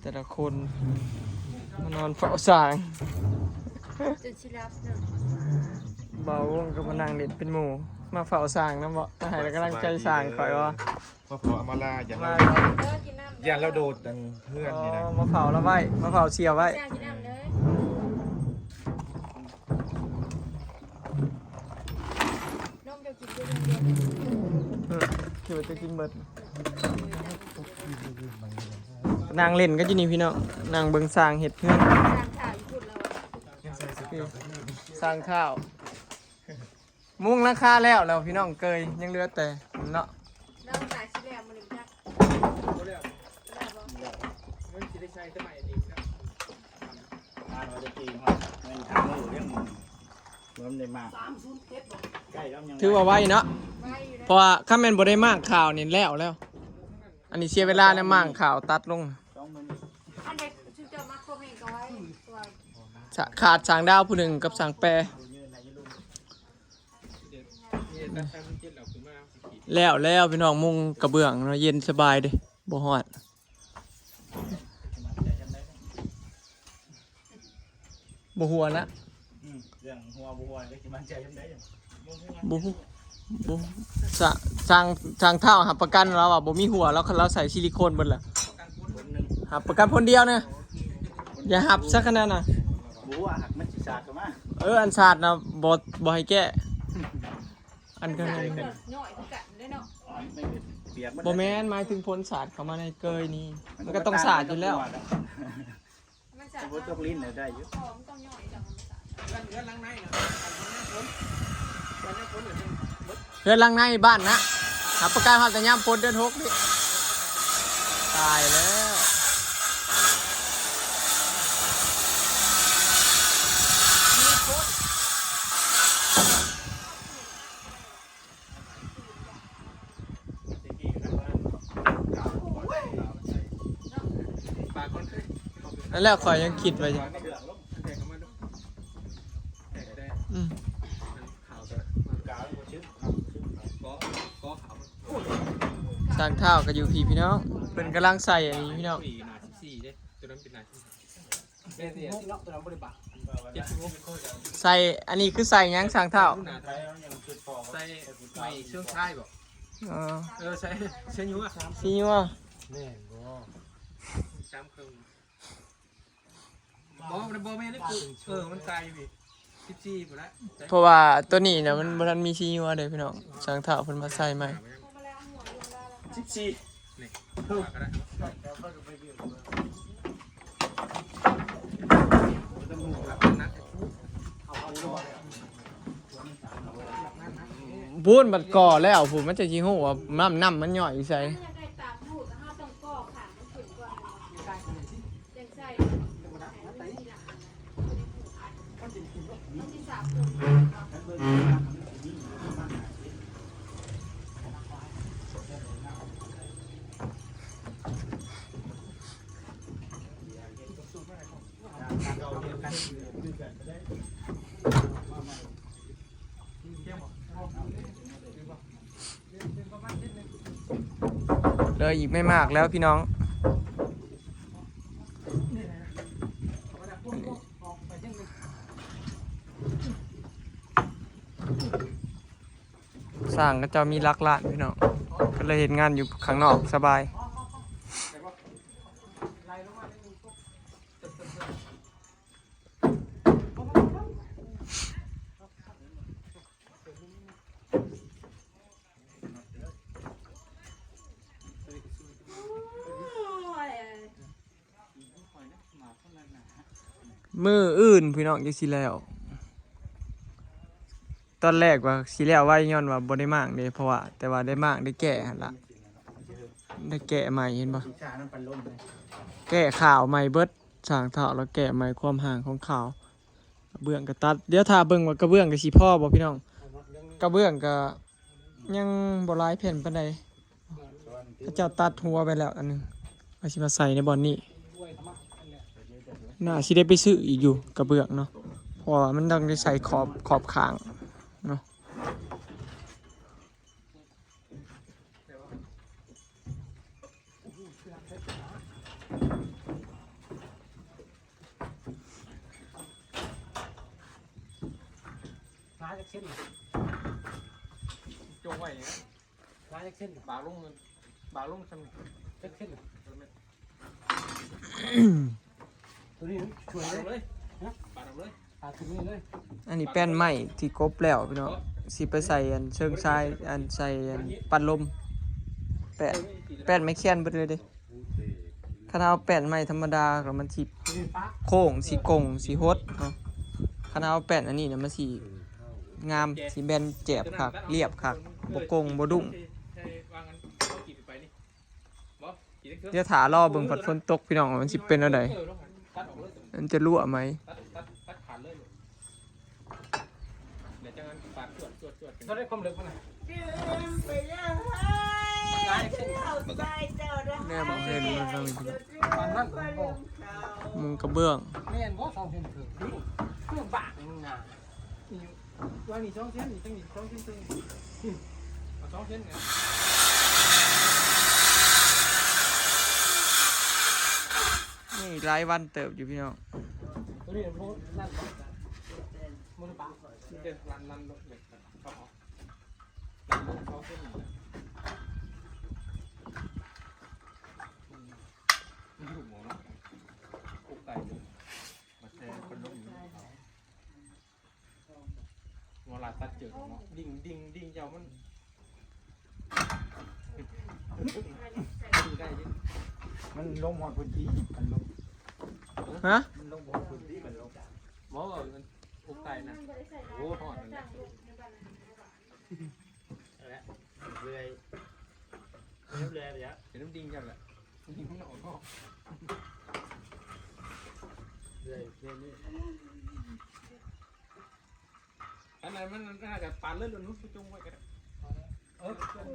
ແຕ່ລະຄົນມານອນເຝົ້າຊ້າງ ຈົນຊິຫຼັບເນາະ. ບ່າວວົງກໍມານັ່ງຫຼິ້ນເປັນໝູ່ ມາເຝົ້າຊ້າງນຳເບາະ ມາໃຫ້ກຳລັງໃຈຊ້າງຂ້ອຍເບາະ. ມາເຝົ້າອຳມາລາ ຢ້ານລາວ ເອີ ກິນນ້ຳເດີ ຢ້ານລາວໂດດອັນເຮືອນນີ້ນະ. ອໍ ມາເຝົ້າລາວໄວ້ ມາເຝົ້າສ່ຽວໄວ້. ນມເຈົ້າກິນຢູ່ເຮືອນດຽວ ເອີ ຄິດວ່າຈະກິນເບິດ. ນັ່ງຫຼິ້ນກັນຢູ່ນີ້ພີ່ນ້ອງ ນັ່ງເບິ່ງຊ້າງເຮັດເຮືອນ ຊ້າງທ້າວຢູ່ພຸ້ນແລ້ວ ຊ້າງທ້າວ. ມຸງຫຼັງຄາແລ້ວ ແລ້ວພີ່ນ້ອງເກີຍ ຍັງເຫຼືອແຕ່ເນາະ ແລ້ວຕາຍຊິແລ້ວມື້ນີ້ຈັກ ບໍ່ແລ້ວ ແລ້ວບໍ່ ມັນຊິໄດ້ໃຊ້ແຕ່ໄມ້ອັນນີ້ເນາະ. ອ່ານວ່າຈະຕີຮອດເງິນທາງໂລກຍັງບໍ່ໄດ້ມາ ສາມສູນເຈັດບໍ່ ໃກ້ແລ້ວຍັງ ຖືວ່າໄວເນາະ ໄວຢູ່ເດ້ ເພາະວ່າຄັນແມ່ນບໍ່ໄດ້ມ້າງຂາວນີ້ແລ້ວແລ້ວ ອັນນີ້ເສຍເວລາແລ້ວ ມ້າງຂາວຕັດລົງ ສອງມື້ນີ້ ອັນໃດຄືເຈົ້າມັກຄອມເມັນກໍໄວ ສະ ຂາດຊ່າງດາວຜູ້ໜຶ່ງກັບຊ່າງແປ. ແລ້ວ ແລ້ວພີ່ນ້ອງ ມຸງກະເບື້ອງເນາະ ເຢັນສະບາຍເດ້ ບໍ່ຮ້ອນ ບໍ່ຮົ່ວນະ. ອືມ ເລື່ອງຮົ່ວບໍ່ຮົ່ວ ຈັກຊິໝັ້ນໃຈຈັ່ງໃດ ບໍ່ ບໍ່ ຊ່າງ ຊ່າງທ້າວຮັບປະກັນ ລາວວ່າບໍ່ມີຮົ່ວ ລາວ ລາວໃສ່ຊິລິໂຄນເບິດແຫຼະ ຮັບປະກັນພົນດຽວນະ ຢ່າຮັບຊະຂະໜາດນະ ບໍ່ຮູ້ວ່າຫາກມັນຊິສາດເຂົ້າມາ ເອີ ອັນສາດນະ ບໍ່ ບໍ່ໃຫ້ແກ້ ອັນກໍ ນ້ອຍຄືກັນເດ້ເນາະ ບໍ່ແມ່ນ ໝາຍເຖິງພົນສາດເຂົ້າມາໃນເກີຍນີ້ ມັນກໍຕ້ອງສາດຢູ່ແລ້ວ ມັນສາດ ບໍ່ຕົກຫຼິ້ນນະ ໄດ້ຢູ່ ເຮືອນ ເຮືອນຫຼັງໃນນະ ເຮືອນຫຼັງໃນບ້ານນະ ຮັບປະກັນຮອດແຕ່ຍາມຝົນເດືອນຫົກນີ້ ຕາຍແລ້ວ. ນັ້ນແຫຼະ ຂ້ອຍຍັງຄິດວ່າ ອືມ ຊ່າງທ້າວກໍຢູ່ພີ້ພີ່ນ້ອງ ເພິ່ນກຳລັງໃສ່ອັນນີ້ພີ່ນ້ອງ ໃສ່ ອັນນີ້ຄືໃສ່ຫຍັງຊ່າງທ້າວ? ໃສ່ໄມ້ເຊື່ອງຊາຍບໍ່? ເອີ ເອີ ໃສ່ ໃສ່ຍົວ ຊິຍົວ ແມ່ນບໍ່? ຈຳເຄິ່ງ ບໍ່ ບໍ່ແມ່ນ ເອີ ມັນຕາຍຢູ່ພີ້ ສິບສີ່ພຸ້ນລະ ເພາະວ່າໂຕນີ້ນະ ມັນບໍ່ທັນມີຊິຍົວເດ້ພີ່ນ້ອງ ຊ່າງທ້າວເພິ່ນມາໃສ່ໃໝ່ ສິບສີ່ ນີ້ ພຸ້ນ ບັດກໍ່ແລ້ວພຸ້ນ ມັນຈະຊິຮູ້ວ່ານ້ຳ ນ້ຳມັນຍ້ອຍຢູ່ໃສ. ເຫຼືອອີກໄມ່ມາກແລ້ວພີ່ນ້ອງ. ຊ່າງເຂົາເຈົ້າມີຫຼັກລ້ານພີ່ນ້ອງ ກໍເລີຍເຮັດງານຢູ່ຂ້າງນອກສະບາຍ. ມື້ອື່ນພີ່ນ້ອງ ຈັ່ງຊິແລ້ວ. ຕອນແລກວ່າຊິແລ້ວໄວ ຍ້ອນວ່າບໍ່ໄດ້ມ້າງເດ້ ເພາະວ່າ ແຕ່ວ່າໄດ້ມ້າງ ໄດ້ແກ້ຫັ້ນລະ ໄດ້ແກ້ໃໝ່ ເຫັນບໍ່? ແກ້ຂາວໃໝ່ເບິດ ຊ່າງທ້າວລາວແກ້ໃໝ່ຄວາມຫ່າງຂອງຂາວ. ກະເບື້ອງກະຕັດ ດຽວຖ້າເບິ່ງວ່າກະເບື້ອງກະຊິພໍບໍ່ພີ່ນ້ອງ. ກະເບື້ອງກະຍັງບໍ່ຫຼາຍແຜ່ນປານໃດ ເຂົາເຈົ້າຕັດຫົວໄປແລ້ວອັນໜຶ່ງ ວ່າຊິມາໃສ່ໃນບ່ອນນີ້. ໜ້າຊິໄດ້ໄປຊື້ອີກຢູ່ກະເບື້ອງເນາະ ເພາະວ່າມັນຕ້ອງໄດ້ໃສ່ຂອບ ຂອບຂ້າງເນາະ. ຈັກເສັ້ນ ຈົ່ງໄວ້ນີ້ນະ ຫຼາຍຈັກເສັ້ນ ບາກລົງ ບາກລົງຊ່ຳນີ້ ຈັກເສັ້ນ ໂຕນີ້ມັນຊ່ວຍເລີຍ ປາດອອກເລີຍ ຮະ ປາດອອກເລີຍ ປາດຕົງນີ້ເລີຍ. ອັນນີ້ແປ້ນໄມ້ທີ່ກົບແລ້ວພີ່ນ້ອງ ຊິໄປໃສ່ອັນເຊີງຊາຍ ອັນໃສ່ອັນປັດລົມ ແປ້ນ ແປ້ນໄມ້ແຄນເບິດເລີຍເດ້. ຄັນເຮົາແປ້ນໄມ້ທຳມະດາກໍມັນຊິໂຄ້ງ ຊິກົງ ຊິຫົດເນາະ. ຄັນເຮົາແປ້ນອັນນີ້ນະ ມັນຊິງາມ ຊິແບນແຈບຄັກ ລຽບຄັກ ບໍ່ກົງ ບໍ່ດຸ້ງ. ດຽວຖ້າລໍເບິ່ງພັດຝົນຕົກພີ່ນ້ອງ ວ່າມັນຊິເປັນແນວໃດ. ມັນຈະຮົ່ວໄໝ? ແລ້ວຈັງນັ້ນປາດຈວດໆໆ ເທົ່າໃດຄວາມເລິກມັນນະ? ແນມເຫັນມັນ ປານນັ້ນບໍ່? ມຸງກະເບື້ອງ ແມ່ນບໍ່? ສອງເຊັນເຄິ່ງ ຄືບາກນະ ວ່ານີ້ສອງເຊັນ ນີ້ຈັ່ງນີ້ສອງເຊັນເຄິ່ງ ເອົາສອງເຊັນນະ. ນີ້ຫຼາຍວັນເຕີບຢູ່ພີ່ນ້ອງ ຕົວນີ້ບໍ່ ນັ້ນບໍ່ ບໍ່ໄດ້ປະ ເດ້ ລັນ ລັນລົງເຫຼັກ ລັນລົງເສົາເສັ້ນນີ້ ມັນຫຍຸ້ງເນາະ ກົກໄກ່ເລີຍ ມາແຊເປັນລົງຢູ່ ເວລາຕັດເຈີເນາະ ດິ່ງ ດິ່ງ ດິ່ງເຈົ້າມັນ ດິ່ງໄດ້ຢູ່ ມັນລົງຮອດພື້ນທີ່ ມັນລົງ ຮະ ມັນລົງຮອດພື້ນທີ່ ມັນລົງ ບໍ່ ມັນ ກົກໄກ່ນະ ໂອ້ ຮອດນັ້ນແຫຼະ ນັ້ນແຫຼະ ເລື່ອຍ ເລື່ອຍໄປແລ້ວ ເປັນນ້ຳດິ່ງເຈົ້າແຫຼະ ດິ່ງມັນອອກນອກ ເລື່ອຍ ເລື່ອຍນີ້. ອັນນັ້ນມັນໜ້າຈະປານເລີຍ ເລື່ອຍນຸດໄປຈົ່ງໄວ້ກໍໄດ້ ເອີ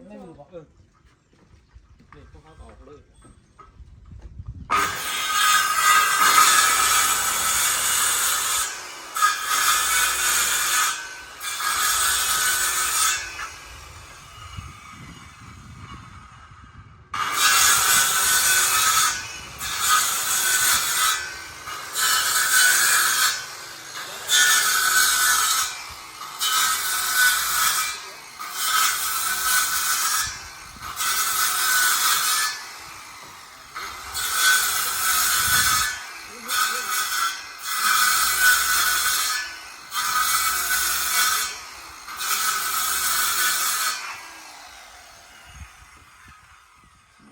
ແມ່ນຢູ່ບໍ່? ເອີ ນີ້ພວກເຮົາກໍອອກເລີຍ.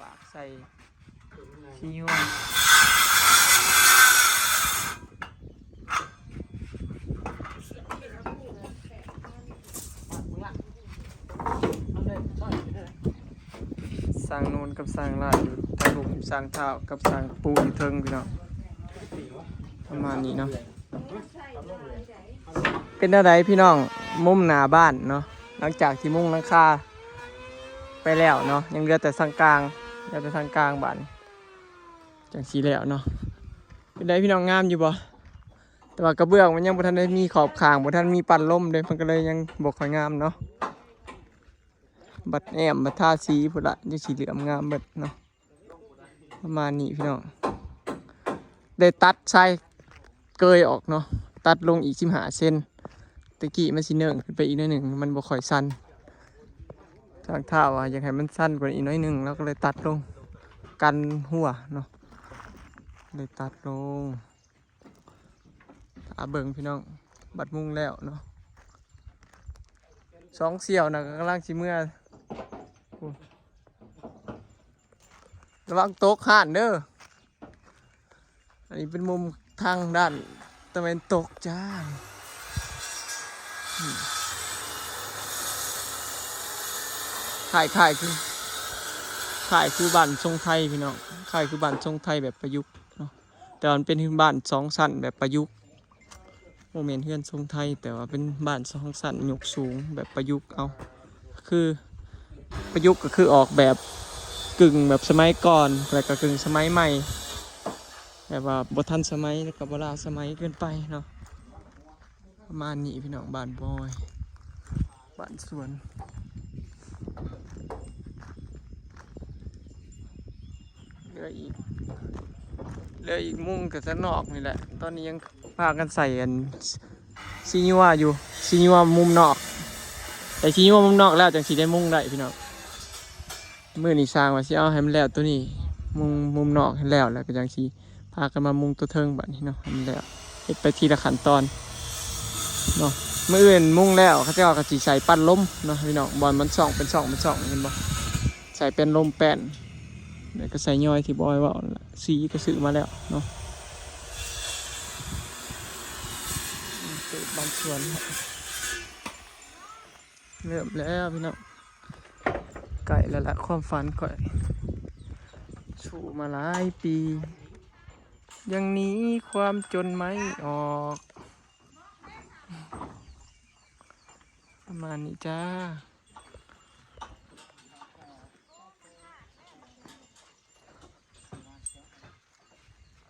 ບາກໃສ່ຂີ້ຫົວ ສ້າງໂນນກັບສ້າງລາດຢູ່ທາງລຸ່ມ ສ້າງທ້າວກັບສ້າງປູຢູ່ເທິງພີ່ນ້ອງ ປະມານນີ້ເນາະ. ເປັນແນວໃດພີ່ນ້ອງ ມຸມໜ້າບ້ານເນາະ ຫຼັງຈາກທີ່ມຸງຫຼັງຄາໄປແລ້ວເນາະ ຍັງເຫຼືອແຕ່ສັງກາງ ເຫຼືອແຕ່ສັງກາງບາດນີ້ ຈັ່ງຊີ້ແລ້ວເນາະ. ເປັນໃດພີ່ນ້ອງ ງາມຢູ່ບໍ່? ແຕ່ວ່າກະເບື້ອງມັນຍັງບໍ່ທັນໄດ້ມີຂອບຂ້າງ ບໍ່ທັນມີປັ້ນລົມເດ້ ມັນກໍເລີຍຍັງບໍ່ຄ່ອຍງາມເນາະ. ບັດແອ້ມບັດທາສີພຸ້ນລະ ຈັ່ງຊິເຫຼື້ອມງາມເບິດເນາະ. ປະມານນີ້ພີ່ນ້ອງ ໄດ້ຕັດຊາຍເກີຍອອກເນາະ ຕັດລົງອີກສິບຫ້າເຊັນ ແຕ່ກີ້ມັນຊິເໜິ້ງຂຶ້ນໄປອີກໜ້ອຍໜຶ່ງ ມັນບໍ່ຄ່ອຍຊັນ ທາງທ້າວວ່າຢາກໃຫ້ມັນຊັນກວ່າອີກໜ້ອຍໜຶ່ງ ລາວກໍເລີຍຕັດລົງ ກັນຮົ່ວເນາະ ເລີຍຕັດລົງ. ຖ້າເບິ່ງພີ່ນ້ອງ ບັດມຸງແລ້ວເນາະ ສອງສ່ຽວນະກຳລັງຊິເມືອ ລະວັງຕົກຮ້ານເດີ. ອັນນີ້ເປັນມຸມທາງດ້ານຕາເວັນຕົກຈ້າ ອືມ ຄ້າຍໆຄື ຄ້າຍຄືບ້ານຊົງໄທພີ່ນ້ອງ ຄ້າຍຄືບ້ານຊົງໄທແບບປະຍຸກເນາະ ແຕ່ວ່າມັນເປັນບ້ານສອງຊັ້ນແບບປະຍຸກ. ບໍ່ແມ່ນເຮືອນຊົງໄທ ແຕ່ວ່າເປັນບ້ານສອງຊັ້ນຍົກສູງແບບປະຍຸກເອົາ ຄືປະຍຸກກໍຄືອອກແບບກຶ່ງແບບສະໄໝກ່ອນ ແລ້ວກໍກຶ່ງສະໄໝໃໝ່ ແບບວ່າບໍ່ທັນສະໄໝ ແລ້ວກໍບໍ່ລ້າສະໄໝເກີນໄປເນາະ. ປະມານນີ້ພີ່ນ້ອງ ບ້ານບອຍ ບ້ານສວນ. ເຫຼືອອີກ ເຫຼືອອີກມຸງກໍຈະນອກນີ້ແຫຼະ ຕອນນີ້ຍັງພາກັນໃສ່ອັນ ຊິຍົວຢູ່ ຊິຍົວມຸມນອກ ແຕ່ຊິຍົວມຸມນອກແລ້ວຈັ່ງຊິໄດ້ມຸງໄດ້ພີ່ນ້ອງ. ມື້ນີ້ຊ່າງວ່າຊິເອົາໃຫ້ມັນແລ້ວໂຕນີ້ ມຸງມຸມນອກໃຫ້ແລ້ວ ແລ້ວກໍຈັ່ງຊິພາກັນມາມຸງໂຕເທິງບາດນີ້ເນາະ ໃຫ້ມັນແລ້ວ ເຮັດໄປທີລະຂັ້ນຕອນເນາະ. ມື້ອື່ນມຸງແລ້ວ ເຂົາເຈົ້າກໍຊິໃສ່ປັ້ນລົມເນາະພີ່ນ້ອງ ບ່ອນມັນຊ່ອງເປັນຊ່ອງເປັນຊ່ອງ ເຫັນບໍ່? ໃສ່ແປ້ນລົມແປ້ນ ແລ້ວກໍໃສ່ຍ້ອຍທີ່ບອຍເວົ້ານັ້ນລະ ສີກໍຊື້ມາແລ້ວເນາະ. ເປີດບາງສ່ວນ ເລີ່ມແລ້ວພີ່ນ້ອງ ໃກ້ແລ້ວລະ ຄວາມຝັນຂ້ອຍ ສູ້ມາຫຼາຍປີ ຍັງໜີຄວາມຈົນໄມ່ອອກ ປະມານນີ້ຈ້າ.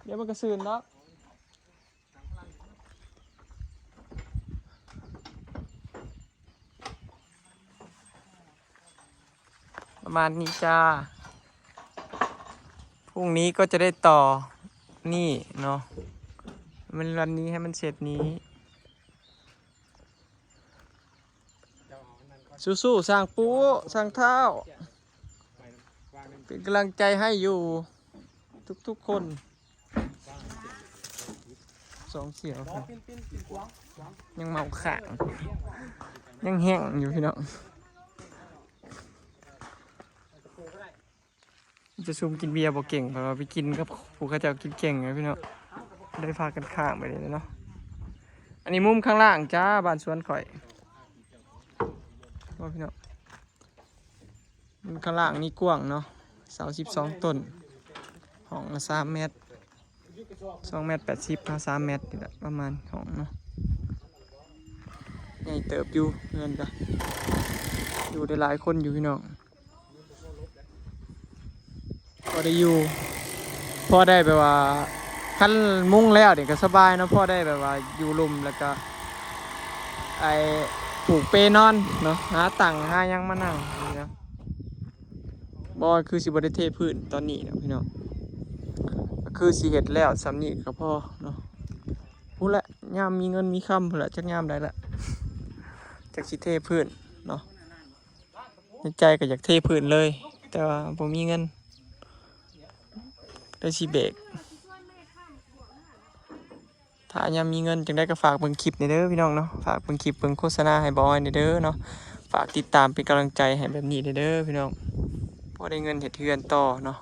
ດຽວມັນກໍຊື່ນດອກ ປະມານນີ້ຈ້າ. ພລຸ່ງນີ້ກໍຈະໄດ້ຕໍ່ນີ້ເນາະ ແມ່ນວັນນີ້ໃຫ້ມັນເສັດນີ້. ສູ້ໆ ຊ່າງປູ່ ຊ່າງທ້າວ ເປັນກຳລັງໃຈໃຫ້ຢູ່ທຸກໆຄົນ. ສອງສຽວ ຍັງເມົາຄ້າງ ຍັງແຫ້ງຢູ່ພີ່ນ້ອງ. ຈະຊຸມກິນເບຍບໍ່ເກັ່ງ ເພາະວ່າໄປກິນກັບຜູ້ເຂົາເຈົ້າກິນເກັ່ງນະພີ່ນ້ອງ ໄດ້ພາກັນຄ້າງໄປເລີຍເນາະ. ອັນນີ້ມຸມຂ້າງລ່າງຈ້າ ບ້ານສວນຂ້ອຍ ວ່າພີ່ນ້ອງ ມຸມຂ້າງລ່າງນີ້ກວ້າງເນາະ ເສົາສິບສອງຕົ້ນ ຫ້ອງລະສາມແມັດ ສອງແມັດແປດສິບຫາສາມແມັດນີ້ແຫຼະ ປະມານຫ້ອງເນາະ. ໃຫຍ່ເຕີບຢູ່ ເຮືອນກະຢູ່ໄດ້ຫຼາຍຄົນຢູ່ພີ່ນ້ອງ. ພໍໄດ້ຢູ່ ພໍໄດ້ແບບວ່າ ຄັນມຸງແລ້ວນີ້ກໍສະບາຍເນາະ ພໍໄດ້ແບບວ່າຢູ່ລຸ່ມ ແລ້ວກໍ ໄອ້ ປູກເປນອນເນາະ ຫາຕັ່ງຫາຫຍັງມານັ່ງນີ້ນະ. ບໍ່ ຄືຊິບໍ່ໄດ້ເທພື້ນຕອນນີ້ນະພີ່ນ້ອງ ກໍຄືຊິເຮັດແລ້ວສ່ຳນີ້ກໍພໍເນາະ. ພຸ້ນແຫຼະ ຍາມມີເງິນມີຄຳພຸ້ນແຫຼະ ຈັກຍາມໃດລະ ຈັກຊິເທພື້ນເນາະ. ໃນໃຈກໍຢາກເທພື້ນເລີຍ ແຕ່ວ່າບໍ່ມີເງິນ ເລີຍຊິເບກ. ຖ້າຍາມມີເງິນຈັ່ງໃດກໍຝາກເບິ່ງຄລິບແດ່ເດີພີ່ນ້ອງເນາະ ຝາກເບິ່ງຄລິບເບິ່ງໂຄສະນາໃຫ້ບ່າວອ້ອຍແດ່ເດີເນາະ. ຝາກຕິດຕາມເປັນກຳລັງໃຈໃຫ້ແບບນີ້ແດ່ເດີພີ່ນ້ອງ ພໍໄດ້ເງິນເຮັດເຮືອນຕໍ່ເນາະ.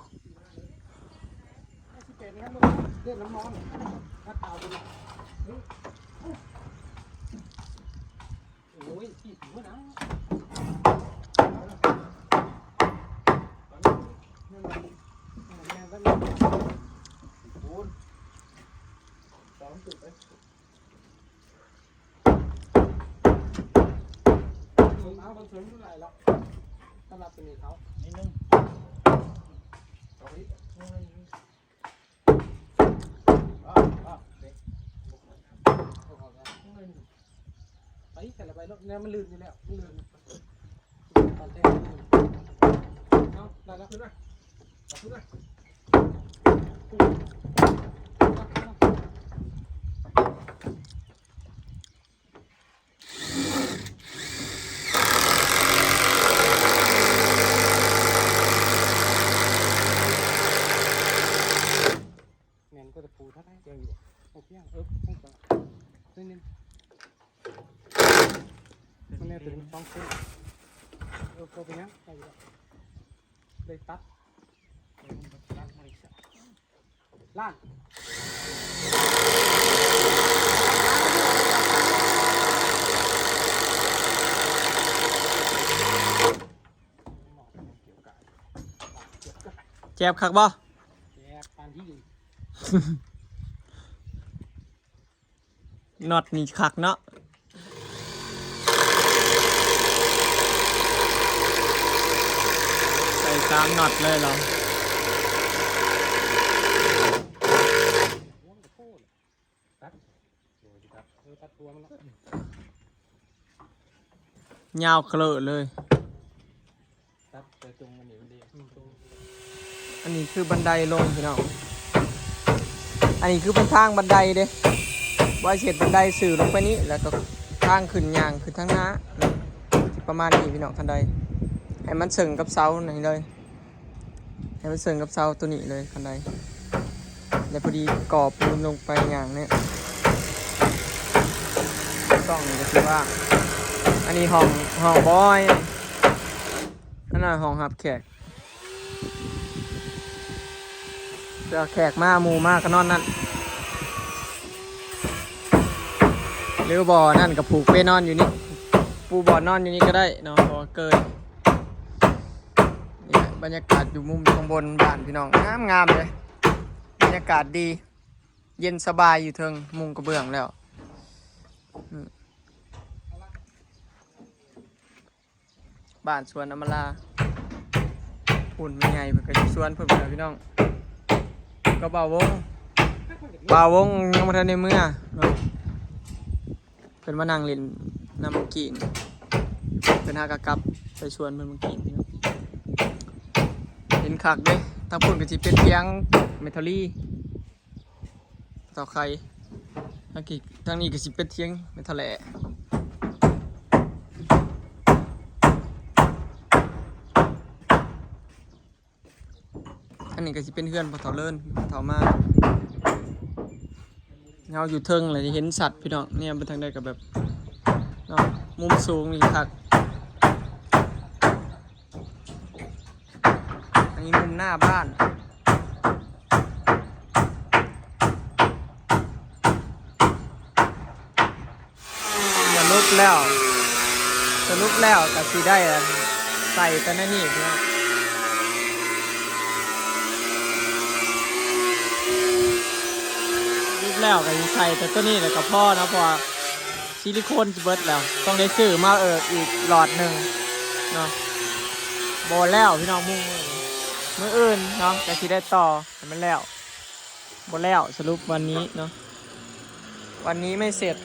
ໂອ້ຍ ໄປ ແຕ່ລະໃບເນາະ ແນວມັນລື່ນຢູ່ແລ້ວ ມັນລື່ນ ເອົາ ໄດ້ແລ້ວ ຂຶ້ນມາ ເອົາ ຂຶ້ນມາ ແມ່ນ ກໍຕະປູເທົ່າໃດ ຍັງຢູ່ບໍ່? ໂອເຄ ເອີ ຄົງຈະ ໜ້ອຍໜຶ່ງ ມັນແນວໂຕນີ້ສອງເຊັນ ເອີ ບໍ່ເປັນຫຍັງ ໄດ້ຢູ່ແລ້ວ ໄດ້ຕັດ ລ້ານ ແຈບຄັກບໍ່? ແຈບປານທີ່ ນັອດນີ້ຄັກເນາະ ໃສ່ສາມນັອດເລີຍເນາະ ຕັດ ເອີ ຕັດຕົວມັນເນາະ ຍາວເຄີເລີຍ. ຕັດໄປຕົງອັນນີ້ມັນດີ ອັນນີ້ຄືບັນໄດລົງພີ່ນ້ອງ ອັນນີ້ຄືເປັນທາງບັນໄດເດ້ ວ່າຊິເຮັດບັນໄດຊື່ລົງໄປນີ້ ແລ້ວກໍທາງຂຶ້ນ ຍ່າງຂຶ້ນທາງໜ້າ ຊິປະມານນີ້ພີ່ນ້ອງ. ຄັນໄດໃຫ້ມັນເຊິ່ງກັບເສົານີ້ເລີຍ ໃຫ້ມັນເຊິ່ງກັບເສົາໂຕນີ້ເລີຍ ຄັນໄດ ແລ້ວພໍດີກໍ່ປູນລົງໄປ ຍ່າງນີ້ ຊ່ອງນີ້ກໍຄືວ່າ ອັນນີ້ຫ້ອງ ຫ້ອງບອຍ ອັນນັ້ນຫ້ອງຮັບແຂກ. ເວລາແຂກມາ ໝູ່ມາກໍນອນນັ້ນ ຫຼືບໍ່ນັ້ນກໍຜູກເປນອນຢູ່ນີ້ ປູບ່ອນນອນຢູ່ນີ້ກໍໄດ້ເນາະ ເພາະວ່າເກີນ. ນີ້ແຫຼະບັນຍາກາດຢູ່ມຸມຂ້າງບົນບ້ານພີ່ນ້ອງ ງາມໆເລີຍ ບັນຍາກາດດີ ເຢັນສະບາຍ ຢູ່ເທິງມຸງກະເບື້ອງແລ້ວ ອືມ. ບ້ານສວນອຳມາລາ ພຸ້ນແມ່ໃຫຍ່ເພິ່ນກໍຢູ່ສວນເພິ່ນພຸ້ນແຫຼະພີ່ນ້ອງ ກັບບ່າວວົງ ບ່າວວົງຍັງບໍ່ທັນໄດ້ເມືອເນາະ ເພິ່ນມານັ່ງຫຼິ້ນນຳມື້ກີ້ນີ້ ເພິ່ນຫາກະກັບໄປສວນເພິ່ນມື້ກີ້ນີ້ ເຫັນຄັກເດ້. ທາງພຸ້ນກໍຊິເປັນຖຽງແມ່ທະລີ ເຕົາໄຂ່ ທາງກີ້ ທາງນີ້ກໍຊິເປັນຖຽງແມ່ທະແຫຼ. ອັນນີ້ກໍຊິເປັນເຮືອນພໍ່ເຖົ້າເລີນ ພໍ່ເຖົ້າມານ ເຮົາຢູ່ເທິງແລ້ວເຫັນຊັດພີ່ນ້ອງ ແນມໄປທາງໃດກໍແບບເນາະ ມຸມສູງນີ້ຄັກ. ອັນນີ້ມຸມໜ້າບ້ານ ສະຫຼຸບແລ້ວ ສະຫຼຸບແລ້ວກໍຊິໄດ້ອັນໃສ່ແຕ່ໃນນີ້ພີ່ນ້ອງ ສະຫຼຸບແລ້ວກໍຊິໃສ່ແຕ່ໂຕນີ້ແລ້ວກໍພໍເນາະ ເພາະວ່າ ຊິລິໂຄນຊິເບິດແລ້ວ ຕ້ອງໄດ້ຊື້ມາເອີກອີກຫຼອດໜຶ່ງເນາະ. ບໍ່ແລ້ວພີ່ນ້ອງ ມຸງມື້ອື່ນເນາະ ກະຊິໄດ້ຕໍ່ໃຫ້ມັນແລ້ວ. ບໍ່ແລ້ວ ສະຫຼຸບວັນນີ້ເນາະ ວັນນີ້ໄມ່ເສັດ.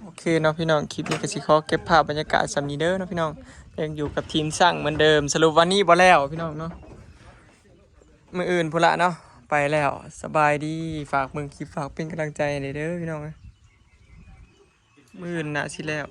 ໂອເຄເນາະພີ່ນ້ອງ ຄລິບນີ້ກໍຊິຂໍເກັບພາບບັນຍາກາດສ່ຳນີ້ເດີເນາະພີ່ນ້ອງ ຍັງຢູ່ກັບທີມຊ່າງເໝືອນເດີມ. ສະຫຼຸບວັນນີ້ບໍ່ແລ້ວພີ່ນ້ອງເນາະ ມື້ອື່ນພຸ້ນລະເນາະ ໄປແລ້ວ. ສະບາຍດີ ຝາກເບິ່ງຄລິບ ຝາກເປັນກຳລັງໃຈໃຫ້ແດ່ເດີພີ່ນ້ອງເອີຍ ມື້ອື່ນໜ້າຊິແລ້ວ.